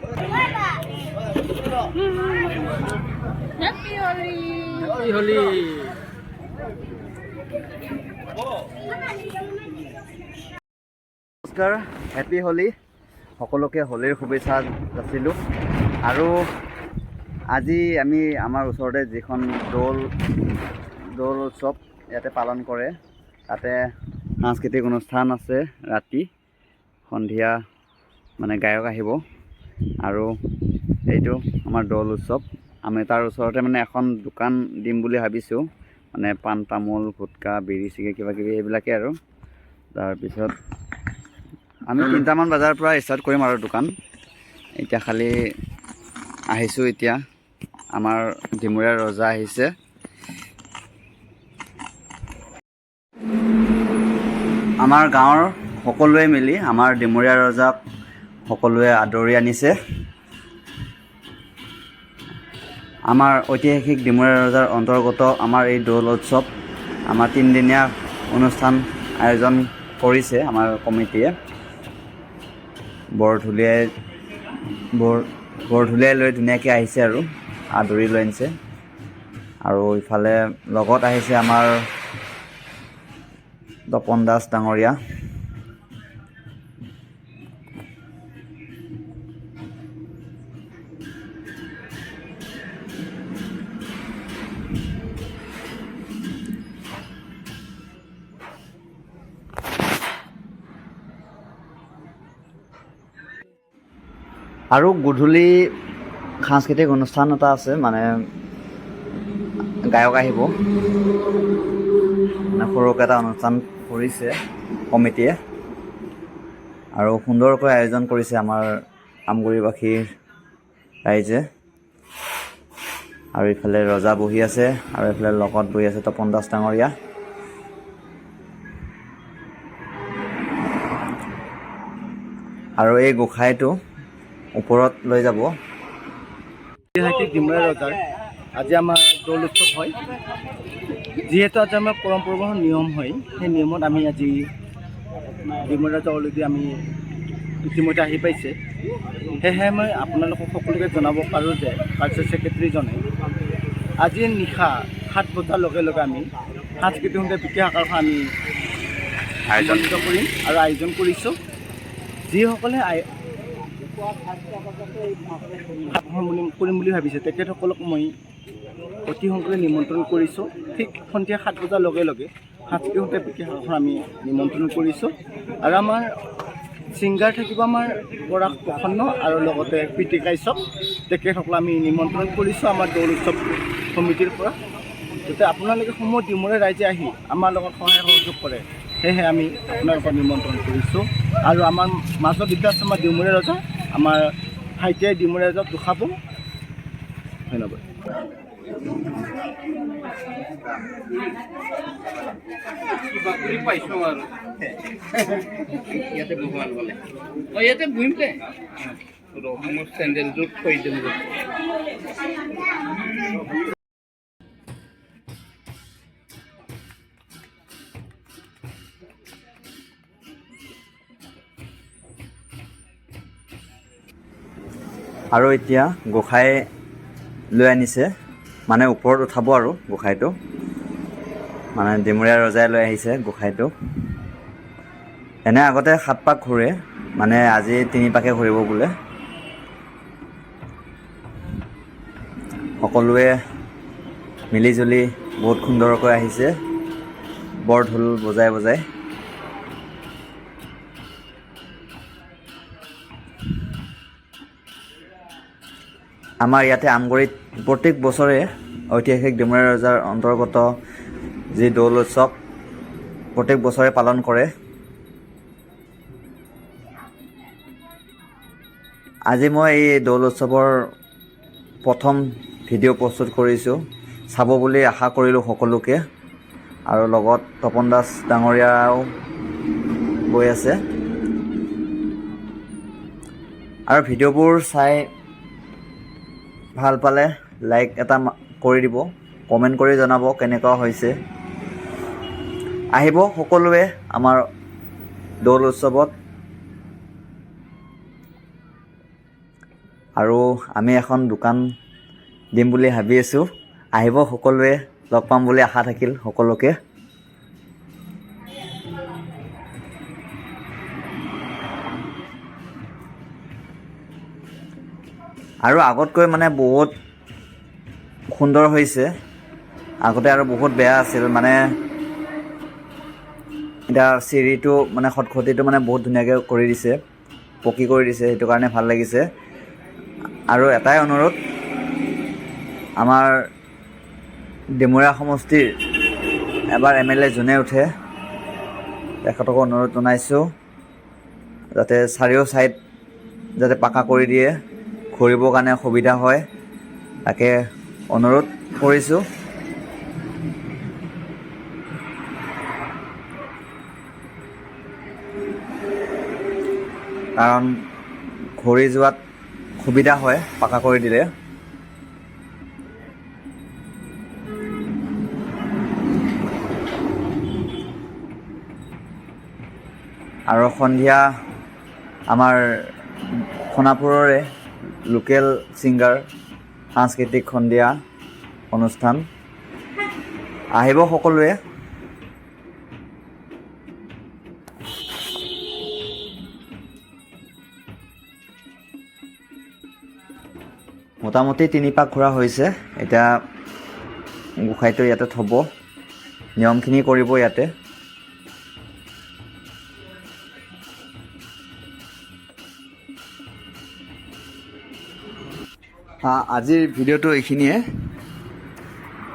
Happy Holi. Holi. নমস্কাৰ, happy Holi. সকলোকে হোলীৰ শুভেচ্ছা যাচিলোঁ। আৰু আজি আমি আমাৰ ওচৰতে যিখন দৌল উৎসৱ ইয়াতে পালন কৰে, তাতে সাংস্কৃতিক অনুষ্ঠান আছে। ৰাতি সন্ধিয়া মানে গায়ক আহিব। আৰু এইটো আমাৰ দৌল উৎসৱ। আমি তাৰ ওচৰতে মানে এখন দোকান দিম বুলি ভাবিছোঁ, মানে পাণ তামোল, গুটকা, বিড়ি চিগাৰেট, কিবা কিবি এইবিলাকেই। আৰু তাৰপিছত আমি 3টামান বজাৰ পৰা ষ্টাৰ্ট কৰিম আৰু দোকান। এতিয়া খালি আহিছোঁ। এতিয়া আমাৰ ডিমৰীয়া ৰজা আহিছে। আমাৰ গাঁৱৰ সকলোৱে মিলি আমাৰ ডিমৰীয়া ৰজাক সকলোৱে আদৰি আনিছে। আমাৰ ঐতিহাসিক ডিমৰীয়া ৰজাৰ অন্তৰ্গত আমাৰ এই দৌল উৎসৱ, আমাৰ তিনিদিনীয়া অনুষ্ঠান আয়োজন কৰিছে আমাৰ কমিটিয়ে। বৰ ঢুলীয়াই লৈ ধুনীয়াকৈ আহিছে আৰু আদৰি লৈ আনিছে। আৰু ইফালে লগত আহিছে আমাৰ তপন দাস ডাঙৰীয়া। আৰু গধূলি সাংস্কৃতিক অনুষ্ঠান এটা আছে, মানে গায়ক আহিব। মানে সৰুকৈ এটা অনুষ্ঠান কৰিছে কমিটিয়ে আৰু সুন্দৰকৈ আয়োজন কৰিছে আমাৰ আমগুৰিবাসীৰ ৰাইজে। আৰু ইফালে ৰজা বহি আছে আৰু এইফালে লগত বহি আছে তপন দাস ডাঙৰীয়া। আৰু এই গোসাঁইটো ওপৰত লৈ যাব। ঐতিহাসিক ডিমৰীয়া ৰজাৰ আজি আমাৰ দৌল উৎসৱ হয়। যিহেতু আজি আমাৰ পৰম্পৰাগত নিয়ম হয়, সেই নিয়মত আমি আজি ডিমৰীয়া ৰজা অলৰেডি আমি ইতিমধ্যে আহি পাইছে। সেয়েহে মই আপোনালোকক সকলোকে জনাব পাৰোঁ যে কালচাৰ ছেক্ৰেটেৰীজনে আজি নিশা 7 বজাৰ লগে লগে আমি সাংস্কৃতিক সন্ধিয়া বিশেষ আকাৰখন আমি আয়োজন আয়োজিত কৰিম আৰু আয়োজন কৰিছোঁ। যিসকলে কৰিম বুলি ভাবিছে, তেখেতসকলক মই অতি সোনকালে নিমন্ত্ৰণ কৰিছোঁ। ঠিক সন্ধিয়া 7 বজাৰ লগে লগে সাংস্কৃতিক সন্ধিয়া বিশেষ আকাৰখন আমি নিমন্ত্ৰণ কৰিছোঁ। আৰু আমাৰ ছিংগাৰ থাকিব আমাৰ পৰাগ প্ৰসন্ন আৰু লগতে প্ৰীতি কাশ্যপ। তেখেতসকলক আমি নিমন্ত্ৰণ কৰিছোঁ আমাৰ দৌল উৎসৱ সমিতিৰ পৰা, যাতে আপোনালোকে সমূহ ডিমৰীয়া ৰাইজে আহি আমাৰ লগত সহায় সহযোগ কৰে। সেয়েহে আমি আপোনালোকক নিমন্ত্ৰণ কৰিছোঁ। আৰু আমাৰ মাজত এতিয়া আছে আমাৰ ডিমৰীয়া ৰজা, আমাৰ ভাইটিয়ে ডিমৰীয়া ৰজাক দুখাব। ধন্যবাদ। কিবা কৰি পাইছোঁ আৰু ইয়াতে বহোৱাল বোলে। অ, ইয়াতে বহিম দে। ৰ, মোৰ চেণ্ডেলযোৰ থৈ দিম ৰ। আৰু এতিয়া গোসাঁই লৈ আনিছে, মানে ওপৰত উঠাব। আৰু গোসাঁইটো মানে ডিমৰীয়া ৰজাই লৈ আহিছে গোসাঁইটো। এনে আগতে সাত পাক ঘূৰে, মানে আজি তিনি পাকে ঘূৰিব বোলে। সকলোৱে মিলি জুলি বহুত সুন্দৰকৈ আহিছে, বৰ ঢোল বজাই বজাই। আমাৰ ইয়াতে আমগুৰিত প্ৰত্যেক বছৰে ঐতিহাসিক ডিমৰীয়া ৰজাৰ অন্তৰ্গত যি দৌল উৎসৱ প্ৰত্যেক বছৰে পালন কৰে। আজি মই এই দৌল উৎসৱৰ প্ৰথম ভিডিঅ' প্ৰস্তুত কৰিছোঁ। চাব বুলি আশা কৰিলোঁ সকলোকে। আৰু লগত তপন দাস ডাঙৰীয়াও গৈ আছে। আৰু ভিডিঅ'বোৰ চাই ভাল পালে লাইক এটা কৰি দিব, কমেণ্ট কৰি জনাব কেনেকুৱা হৈছে। আহিব সকলোৱে আমাৰ দৌল উৎসৱত। আৰু আমি এখন দোকান দিম বুলি ভাবি আছোঁ। আহিব সকলোৱে, লগ পাম বুলি আশা থাকিল সকলোকে। আৰু আগতকৈ মানে বহুত সুন্দৰ হৈছে। আগতে আৰু বহুত বেয়া আছিল। মানে এতিয়া চিৰিটো মানে খটখটিটো মানে বহুত ধুনীয়াকৈ কৰি দিছে, পকী কৰি দিছে, সেইটো কাৰণে ভাল লাগিছে। আৰু এটাই অনুৰোধ, আমাৰ ডিমৰীয়া সমষ্টিৰ এবাৰ এমএলএ যোনে উঠে, তেখেতকো অনুৰোধ জনাইছোঁ যাতে চাৰিও ছাইড যাতে পাকা কৰি দিয়ে, ঘূৰিবৰ কাৰণে সুবিধা হয়, তাকে অনুৰোধ কৰিছোঁ। কাৰণ ঘূৰি যোৱাত সুবিধা হয় পাকা কৰি দিলে। আৰু সন্ধিয়া আমাৰ সোণাপুৰৰে লোকেল ছিংগাৰ সাংস্কৃতিক সন্ধিয়া অনুষ্ঠান, আহিব সকলোৱে। মোটামুটি তিনি পাক ঘূৰা হৈছে। এতিয়া গোসাঁইটো ইয়াতে থ'ব, নিয়মখিনি কৰিব ইয়াতে। আজিৰ ভিডিঅ'টো এইখিনিয়ে।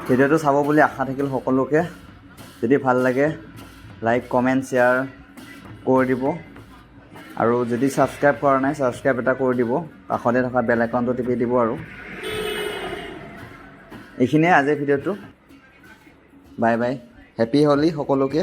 ভিডিঅ'টো চাব বুলি আশা থাকিল সকলোকে। যদি ভাল লাগে, লাইক, কমেণ্ট, শ্বেয়াৰ কৰি দিব। আৰু যদি ছাবস্ক্ৰাইব কৰা নাই, ছাবস্ক্ৰাইব এটা কৰি দিব, কাষতে থকা বেল আইকনটো টিপি দিব। আৰু এইখিনিয়ে আজিৰ ভিডিঅ'টো। বাই বাই, হেপী হোলী সকলোকে।